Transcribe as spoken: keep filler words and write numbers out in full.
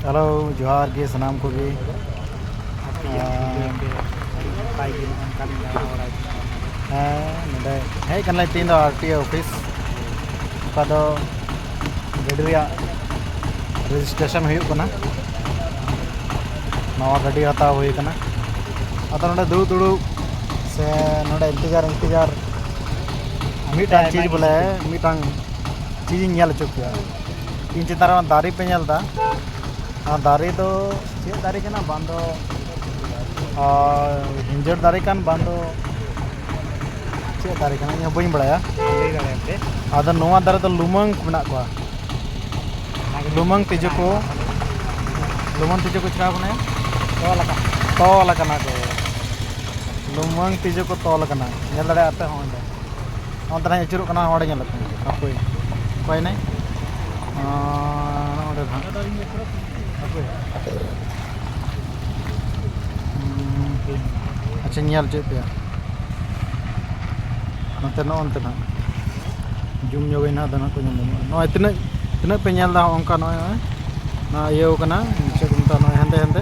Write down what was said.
Hello, ᱡᱚᱦᱟᱨ ᱜᱮ ᱥᱟᱱᱟᱢ ᱠᱚᱜᱮ᱾ ᱟᱨ ᱱᱟᱯᱟᱭ ᱜᱮ ᱱᱚᱜᱼᱚ ᱱᱚᱝᱠᱟ ᱞᱤᱧ ᱫᱟᱬᱟ ᱵᱟᱲᱟᱭ ᱠᱟᱱᱟ᱾ ᱦᱮᱸ, ᱱᱚᱰᱮ ᱦᱮᱡ ᱠᱟᱱᱟᱞᱮ ᱛᱮᱦᱮᱧ ᱫᱚ ᱟᱨ ᱴᱤ ᱟᱭ ᱚᱯᱷᱤᱥ᱾ ᱚᱠᱟ ᱫᱚ ᱜᱟᱹᱰᱤ ᱨᱮᱭᱟᱜ ᱨᱮᱡᱤᱥᱴᱨᱮᱥᱚᱱ ᱦᱩᱭᱩᱜ ᱠᱟᱱᱟ᱾ ᱱᱟᱣᱟ ᱜᱟᱹᱰᱤ ᱦᱟᱛᱟᱣ ᱦᱩᱭ ᱠᱟᱱᱟ᱾ ᱟᱫᱚ ᱱᱚᱰᱮ ᱫᱩᱲᱩᱵ ᱫᱩᱲᱩᱵ ᱥᱮ ᱱᱚᱰᱮ ᱤᱱᱛᱮᱡᱟᱨ ᱤᱱᱛᱮᱡᱟᱨ ᱢᱤᱫᱴᱟᱝ ᱟᱭᱢᱟ ᱪᱤᱡᱽ ᱜᱮ ᱵᱚᱞᱮ, ᱥᱤᱵᱤᱞ᱾ ᱢᱤᱫᱴᱟᱝ ᱪᱤᱡᱽ ᱤᱧ ᱧᱮᱞ ᱦᱚᱪᱚ ᱯᱮᱭᱟ᱾ ᱤᱧ ᱪᱮᱛᱟᱱ ᱨᱮ ᱚᱱᱟ ᱫᱟᱨᱮ ᱯᱮ ᱧᱮᱞ ᱮᱫᱟ, ᱚᱱᱟ ᱫᱟᱨᱮ ᱫᱚ ᱪᱮᱫ ᱫᱟᱨᱮ ᱠᱟᱱᱟ? ᱵᱟᱝ ᱫᱚ, ᱟᱨ, ᱦᱤᱸᱡᱟᱹᱲ ᱫᱟᱨᱮ ᱠᱟᱱ, ᱵᱟᱝ ᱫᱚ ᱪᱮᱫ ᱫᱟᱨᱮ ᱠᱟᱱᱟ, ᱤᱧ ᱦᱚᱸ ᱵᱟᱹᱧ ᱵᱟᱲᱟᱭᱟ᱾ ᱞᱟᱹᱭ ᱫᱟᱲᱮᱭᱟᱯᱮ᱾ ᱟᱫᱚ ᱱᱚᱣᱟ ᱫᱟᱨᱮ ᱫᱚ ᱞᱩᱢᱟᱹᱝ ᱠᱚ ᱢᱮᱱᱟᱜ ᱠᱚᱣᱟ᱾ ᱚᱱᱟ ᱜᱮ ᱞᱩᱢᱟᱹᱝ ᱛᱤᱡᱩ ᱠᱚ, ᱞᱩᱢᱟᱹᱝ ᱛᱤᱡᱩ ᱠᱚ ᱪᱤᱠᱟᱹ ᱠᱟᱱᱟ? ᱛᱚᱞ ᱟᱠᱟᱱᱟ᱾ ᱛᱚᱞ ᱟᱠᱟᱱᱟ ᱠᱚ᱾ ᱞᱩᱢᱟᱹᱝ ᱛᱤᱡᱩ ᱠᱚ ᱛᱚᱞ ᱟᱠᱟᱱᱟ, ᱧᱮᱞ ᱫᱟᱲᱮᱭᱟᱜᱼᱟ ᱯᱮ ᱦᱚᱸ ᱚᱸᱰᱮ᱾ ᱚᱱᱛᱮ ᱱᱟᱜ ᱟᱹᱪᱩᱨᱚᱜ ᱠᱟᱱᱟ, ᱦᱚᱲᱮ ᱧᱮᱞᱚᱜ ᱠᱟᱱᱟ᱾ ᱦᱟᱯᱳᱭ, ᱚᱠᱚᱭ ᱱᱟᱭ? ᱟᱸ, ᱱᱚᱜᱼᱚ ᱱᱚᱰᱮ ᱱᱟᱦᱟᱜ᱾ ᱦᱟᱯᱳᱭ᱾ ᱦᱩᱸ, ᱟᱪᱪᱷᱟ, ᱧᱮᱞ ᱦᱚᱪᱚᱭᱮᱫ ᱯᱮᱭᱟ᱾ ᱱᱚᱛᱮ, ᱱᱚᱜᱼᱚ ᱱᱚᱛᱮ ᱱᱟᱦᱟᱜ᱾ ᱡᱩᱢ ᱧᱚᱜᱟᱹᱧ ᱱᱟᱦᱟᱜ, ᱟᱫᱚ ᱱᱟᱦᱟᱜ ᱠᱚ ᱧᱮᱞ ᱧᱟᱢᱚᱜᱼᱟ᱾ ᱱᱚᱜᱼᱚᱭ ᱛᱤᱱᱟᱹᱜ, ᱛᱤᱱᱟᱹᱜ ᱯᱮ ᱧᱮᱞ ᱮᱫᱟ, ᱦᱚᱸᱜᱼᱚ ᱱᱚᱝᱠᱟ ᱱᱚᱜᱼᱚᱭ, ᱱᱚᱜᱼᱚᱭ᱾ ᱱᱚᱣᱟ ᱤᱭᱟᱹᱣ ᱠᱟᱱᱟ, ᱪᱮᱫ ᱠᱚ ᱢᱮᱛᱟᱜᱼᱟ, ᱱᱚᱜᱼᱚᱭ ᱦᱮᱸᱫᱮ ᱦᱮᱸᱫᱮ᱾